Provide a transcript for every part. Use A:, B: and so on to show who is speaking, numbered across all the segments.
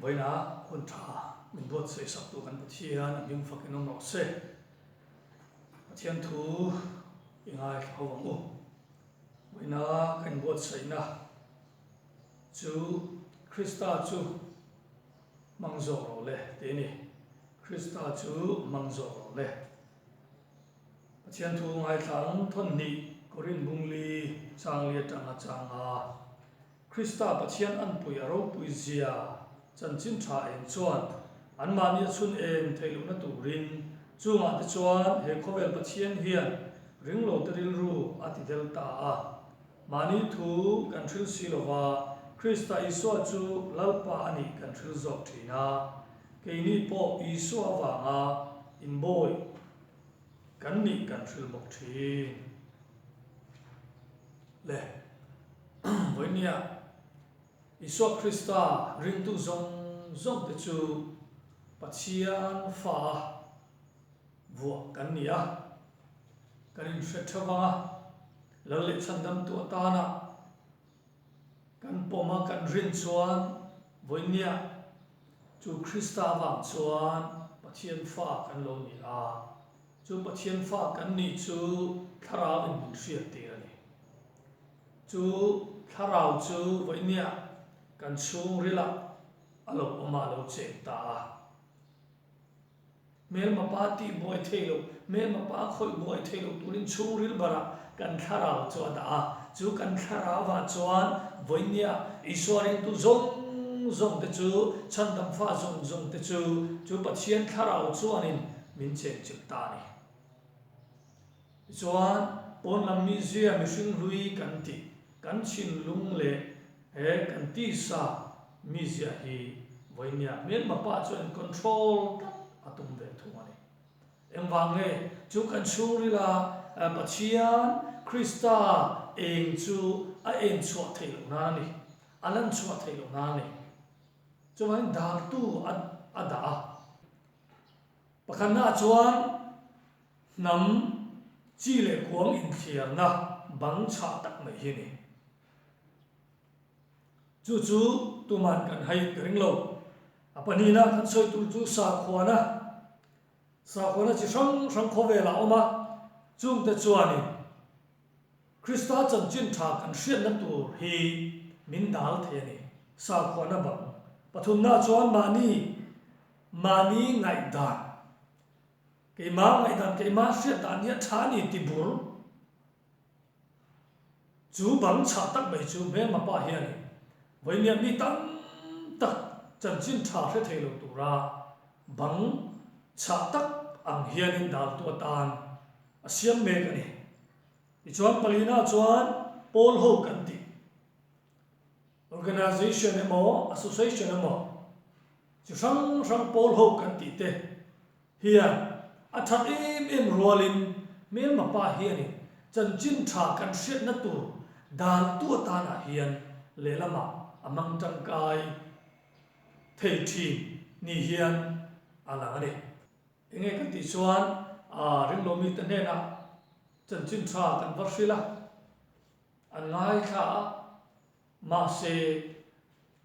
A: Vawiina hun tha min buatsaih saktu kan Pathian a hming fakin awm rawh se. Pathian thu i ngaithla ho ang u. Vawiina ka inbuatsaihna chu Krista chu hmang zawk rawh le tih a ni. Krista chu hmang zawk rawh le. Pathian thu ngaithla ang thawnhnih Korin bungli changli atanga changa Krista Pathian anpui a ropui zia chanchin tha eng chuan anmahni a chhun em theih lohna turin chungah te chuan he khawvel Pathian hian ringlote rilru a ti del ta a. Mahni thu kan hril si lova Krista Isua chu Lalpa a nih kan hril zawk thin a, keini pawh Isua avanga inbawi kan nih kan hril bawk thin. Le, vawinia Isua Krista ringtu zawng zawng te chu Pathian fa a vuah kan ni a, kan inhre theuh vang a, Lal leh chhandamtu atana kan pawm a kan rin chuan vawinia chu Krista avang chuan Pathian fa kan lo ni a, chu Pathian fa kan nih chu thlarau in min hriat tir a ni. Chu thlarau chu vawinia kan chhungrilah a lo awm a, a lo cheng ta a. Hmelma pa tih buai thei lo, hmelma pa khawih buai thei lo turin chhungril barah kan thlarau chu a dah a. Chu kan thlarauah chuan vawinia Isua ringtu zawng zawng te chu, chhandam fa zawng zawng te chu, chu Pathian thlarau chuanin min chenchilh ta a ni. Tichuan, pawn lam mizia mihring hlui kan tih, kan thinlung leh he kan tisa mizia hi vawinia hmelma pa chuan control tlat a tum ve thung a ni. Engvang nge chu kan chhungrila Pathian Krista eng chu a en chhuah theih loh nan a ni, a lan chhuah theih loh nan a ni. Chuvangin daltu a dah a. Pakhatnaah chuan hnam chi leh kuang inthliarna bang chhah tak mai hi a ni. Chu chu tuman kan hai ka ring lo. A pahnihna kan sawi tur chu sakhuana, sakhuana chi hrang hrang khawvelah a awm a, chungte chuanin Krista chanchin tha kan hriatna tur hi min dal thei a ni. Sakhuana bang pathumna chuan mahni Mahni ngaihdan, keimah ngaihdan, keimah hriat dan hi a tha a ni ti bur. Chu bang chhah tak mai chu hmelma pa hianin vawinia mi tam tak chanchin tha hre thei lo tura bang chhah tak ang hianin daltu atan a siam mek a ni. Tichuan palina chuan pawl ho kan tih. Organization emaw association emaw chi hrang hrang pawl ho kan tih te hian a that em em rualin hmelma pa hianin chanchin tha kan hriatna tur daltu atanah hian lehlamah a hmang tangkai thei thin ni hian a lang a ni. Enge kan tih chuan ringlo mite hnenah chanchin tha kan va hrilh a. An ngaithla a, mahse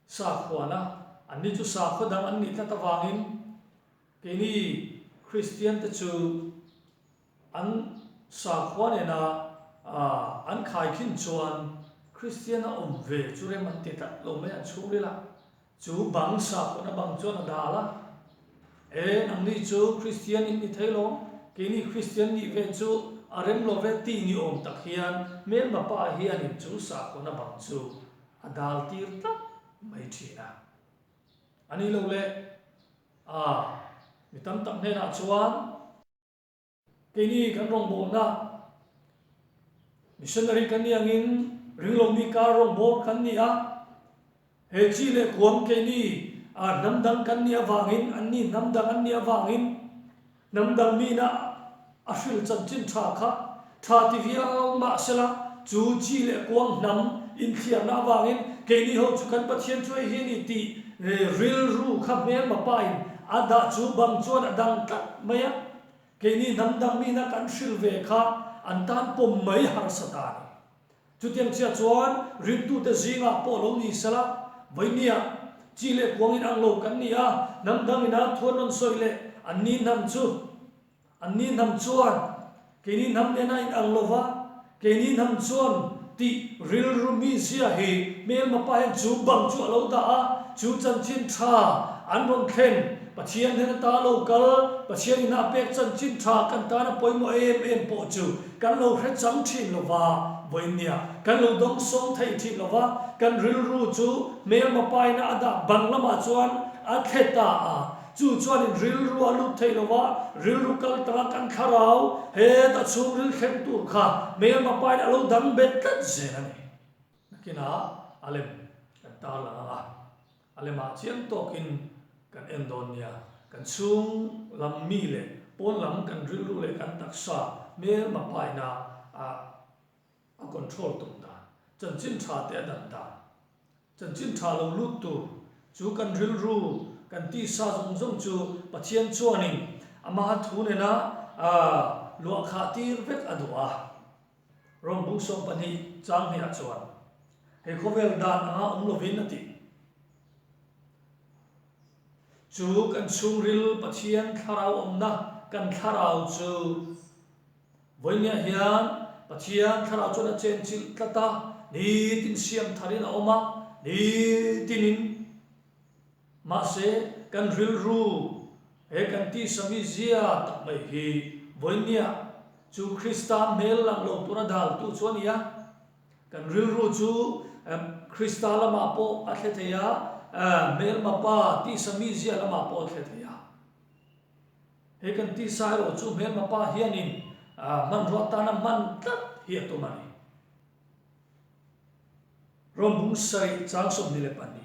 A: sakhuana anni chu sakhua dang an nih tlat avangin keini Kristian te chu an sakhua nena an khaikhin chuan Kristian a awm ve chu rem an ti tlat lo mai an chhungril a. Chu bang sakawna bang chuan a dal a, E, nangni chu Kristian in ni thei lo, keini Kristian nih ve chu a rem lo ve tih ni awm tak hian hmelma pa hianin chu sakawna bang chu a dal tir tlat mai thin a. A ni lo le, a, mi tam tak hnenah chuan, Keini kan rawngbawlna missionary kan nih angin ringlomi kar rawngbâwl kan ni a, he chi leh kuam keini hnam dang kan nih avangin, anni hnam dang an nih avangin hnam dang mina a hril chanchin tha kha tha ti viau mahsela chu chi leh kuang hnam inthliarna avangin keini ho chu kan Pathian chu hei hi a ni tih rilru kha hmelma pain a dah chu bang chuan a dang tlat mai a. Keini hnam dang mina kan hrilh ve kha an tan pawm mai harsa ta a ni. Chutiang chiah chuan ringtute zingah pawh lo ni sela, vawinia Chi leh kuang in ang lo kan ni a, hnam dang ina thu an rawn sawi leh anni hnam chu anni hnam chuan keini hnam nena in ang lo va, keini hnam chuan tih rilru mizia hi hmelma pa hian chu bang chu a lo dah a, chu chanchin tha an rawn thlen Pathian hnen ata lo kal, Pathian ina a pek chanchin tha kan tana pawimawh em em pawh chu kan lo hre chang thin lo va, vawinia kan lo dawngsawng thei thin lo va, kan rilru chu hmelma paina a dah bang lamah chuan a thle ta a, chu chuanin rilru a lut thei lo va, rilru kal tanga kan thlarau heta chhungril thleng tur kha hmelma paina a lo dang bet tlat zel a ni. Nakinah a lem kan tarlang ang a. A lemah chiang tawkin kan en dawn nia, kan chhung lam mi leh pawn lam kan rilru leh kan taksa hmelma paina a a control tum dan, chanchin tha te a dan dan, chanchin tha lo lut tur chu kan rilru kan tisa zawng zawng chu Pathian chuanin amaha thu nena a luah khah tir vek a duh a. Rom bung 12 chang hniah chuan he khawvel dan anga awm lovin a ti. Chu kan chhungril Pathian thlarau awmna kan thlarau chu vawinia hian Pathian thlarau chuan a chenchilh tlat a, nitin siam tharin a awm a, nitinin Mahse, kan rilru he kan tisa mizia tak mai hi vawinia chu Krista hmel lang lo tura daltu chu a ni a. Kan rilru chu Krista lamah pawh a thle thei a, hmelma pa tisa mizia lamah pawh a thle thei a. He kan tisa erawh chu hmelma pa hianin hmanrua tana hman tlat hi a tum a ni. Rom bung 7 chang 22.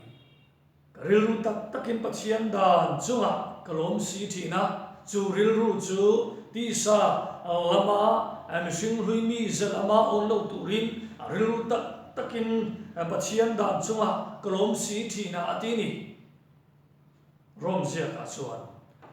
A: Ka rilru tak takin Pathian dan chungah ka lawm si thin a, chu rilru chu tisa lama mihring hlui mi ze lama awn lo turin a rilru tak takin Pathian dan chungah ka lawm si thin a a ti ni. Rom ziakah chuan,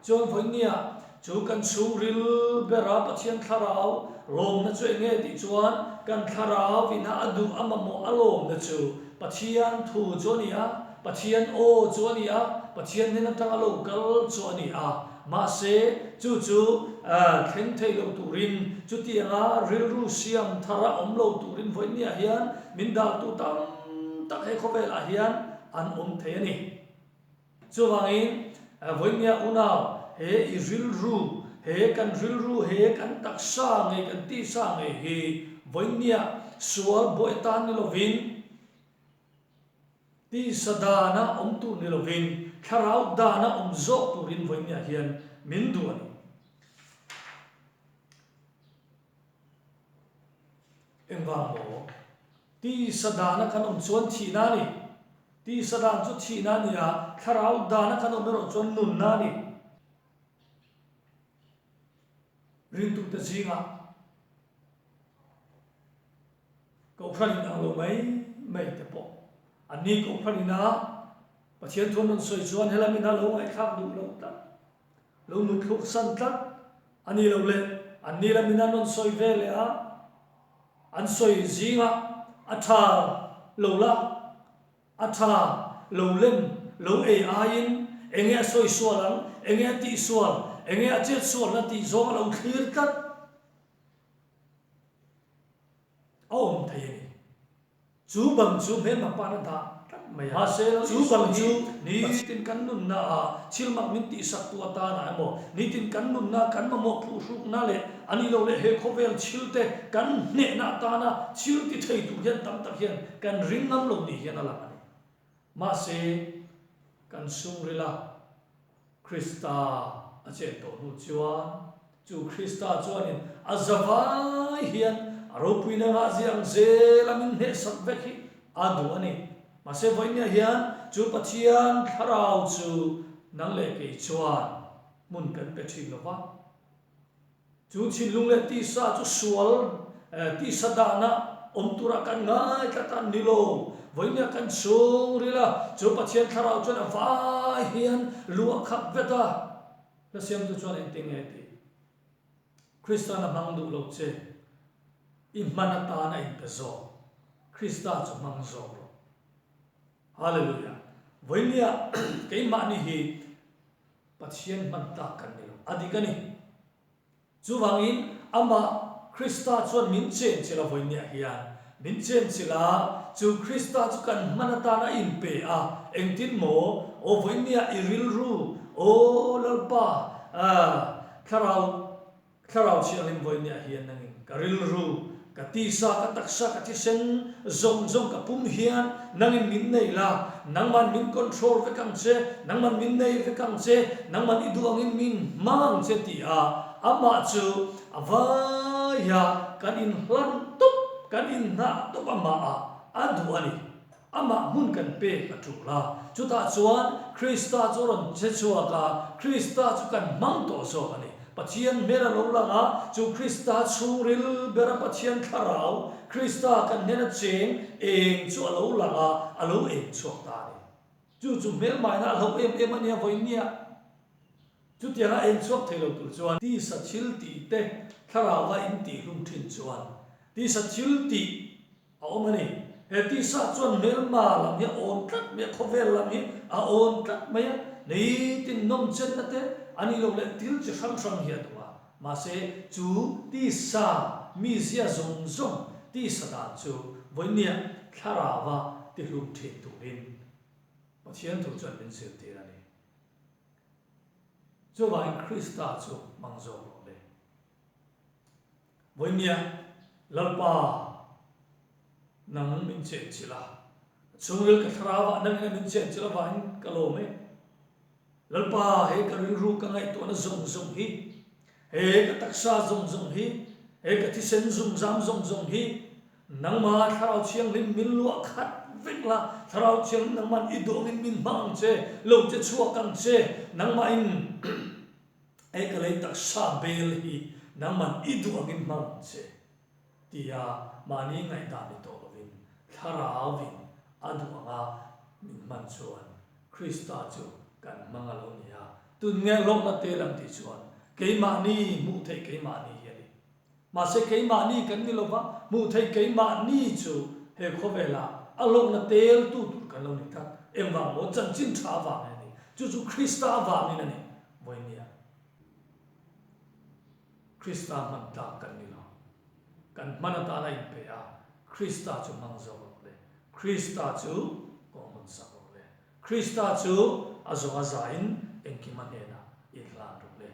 A: Chuan vawinia chu kan chhungril bera Pathian thlarau lawmna chu eng nge tih chuan kan thlarau ina a duh a mamawh a lawmna chu Pathian thu chu a ni a, Pathian aw chu a ni a, Pathian hnen atanga lo kal chu a ni a. Mahse, chu chu thleng thei lo turin chutianga rilru siam thara awm lo turin vawinia hian min daltu tam tak he khawvelah hian an awm thei a ni. Chuvangin, vawinia unau, he i rilru, he kan rilru, he kan taksa ngei, kan tisa ngei hi vawinia sual buai atan ni lovin, tisa dana awm tur ni lovin, thlarau dana awm zawk turin vawinia hian min duh a ni. Engvang maw? Tisa dana kan awm chuan thihna a ni. Tisa dan chu thihna a ni a, thlarau dana kan awm erawh chuan nunna a ni. Rintute zingah Kohhran in ang lo mai mai te pawh an ni. Kohhran ina Pathian thu an rawn sawi chuan helam ina lo ngaihthlak duh lo tlat, lo mutthluk san tlat a ni lo le. An ni lam ina an rawn sawi ve leh a. An sawi zingah a tha lo la, a tha lo lem lo ei aiin enge a sawi sual ang, enge a tih sual, enge a chet sualna tih zawng a lo thlir tlat a awm thei a ni. Chu bang chu hmelma pan a dah tlat mai a. Mahse, chu bang chu nitin kan nunna ah thil mak min tihsak tu atana emaw, nitin kan nunna kan mamawh phuhrukna leh a nih loh leh he khawvel thil te kan hnehna atana thil ti thei tur hian tam tak hian kan ring ngam lo ni hian a lang a ni. Mahse, kan chhungrila Krista a chen tawh hnu chuan chu Krista chuanin a zavai hian a ropuina ngah zia ang zel a min hnehsak vek hi a duh a ni. Mahse vawinia hian chu Pathian thlarau chu nang leh kei chuan hmun kan pe thin lo va. Chu thinlung leh tisa chu sual tisa dahna awm turah kan ngai tlat a ni lo. Vawinia kan chhungril a, chu Pathian thlarau chuan a vai hian lu a khap vet a. Hla siamtu chuan engtin nge tih? Krista'n a hmang duh lo che, i hman atan a inpe zawk. Krista chu hmang zawk rawh. Hallelujah! Vawinia keimahni hi Pathian hman tlak kan ni lo, a dik a ni. Chuvangin amah Krista chuan min chenchilh a vawinia hian min chenchilh a, chu Krista chu kan hman atan a inpe a, engtin maw, aw vawinia i rilru, aw Lalpa, thlarau Thlarau Thianghlim vawinia hian nangin ka rilru, ka tisa, ka taksa, ka thisen zawng zawng ka pum hian nangin min nei la, nangman min control vek ang che, nangman min nei vek ang che, nangman i duh angin min hmang ang che ti a amah chu a vaia kan inhlan tawp, kan inhnah tawp amah ah a duh a ni. Amah hmun kan pek a tul a, chutah chuan Krista chu a rawn che chhuak a, Krista chu kan hmang tawh zawk a ni. Pathian hmel a lo lang a, chu Krista chhungril bera Pathian thlarau, Krista kan hnena cheng eng chu a lo lang a, a lo eng chhuak ta a ni. Chu chu hmelmaina a hlauh em em a nia vawinia. Chutianga eng chhuak thei lo tur chuan tisa thil tih te thlarauva in tihhlum thin chuan tisa thil tih A awm a ni. He tisa chuan hmelma lam hi a awn tlat mai a, khawvel lam hi a awn tlat mai a, nitin nawm chenna te a nih loh leh thil chi hrang hrang hi a duh a. Mahse, chu tisa mizia zawng zawng tisa dan chu vawinia thlarauva tihlum thin turin Pathian thu chuan min zirtir a ni. Chuvangin Krista chu hmang zawk rawh le. Vawinia, Lalpa, nang min chenchilh a, ka chhungril ka thlarauah nangin a min chenchilh avangin ka lawm e. Lalpa, he ka rilru ka ngaihtuahna zawng zawng hi, he ka taksa zawng zawng hi, he ka thisen zungzam zawng zawng hi, nangma Thlarau Thianghlim min luah khat vek la, Thlarau Thianghlim nangman i duh angin min hmang ang che, lo che chhuak ang che, nangmahin He ka lei taksa bel hi nangman i duh angin hmang ang che, tia mahni ngaihdan ni tawh lovin Thlarauvin a duh anga min hman chuan Krista chu kan hmang a lo ni a, tun nge hlawkna tel ang tih chuan keimahni hmuh theih keimahni hi a ni. Mahse keimahni kan ni lova, hmuh theih keimahni chu he khawvela a hlawkna teltu tur kan lo ni tlat. Engvang maw? Chanchin tha avangin a ni. Chu chu Krista avangin a ni. Vawinia Krista hman tlak kan ni lo. Kan hman atana inpe a, Krista chu hmang zawk rawh le. Krista chu kawng hawn sak rawh le. Krista chu a zawng a zain engkim a hnenah inhlan rawh le.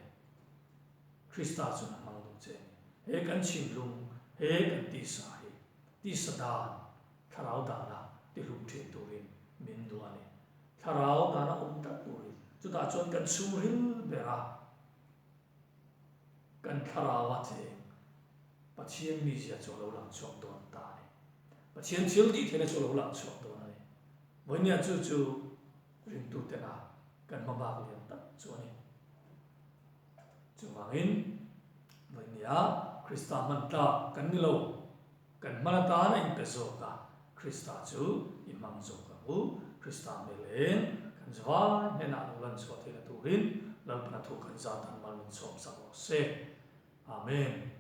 A: Krista chuan a hmang duh che a ni. He kan chhinlung, he kan tisa hi tisa dan, thlarau dana tihlum thin turin min duh a ni. Thlarau dana awm tlat turin chutah chuan kan chhungril ber a, kan thlaraua cheng Pathian mizia chu a lo lang chhuak dawn ta a ni. Pathian thil tih theihna chu a lo lang chhuak dawn a ni. Vawinia chu chu ringtutena kan hmabak lian tak chu a ni. Chuvangin, vawinia Krista hman tlak kan ni lo. Kan hman atan a inpe zawk a, Krista chu i hmang zawk ang u. Krista hmel eng kan zavai hnenah lo lan chhuah theihna turin Lalpana thu kan zat an mal min chhawm sak rawh se. Amen.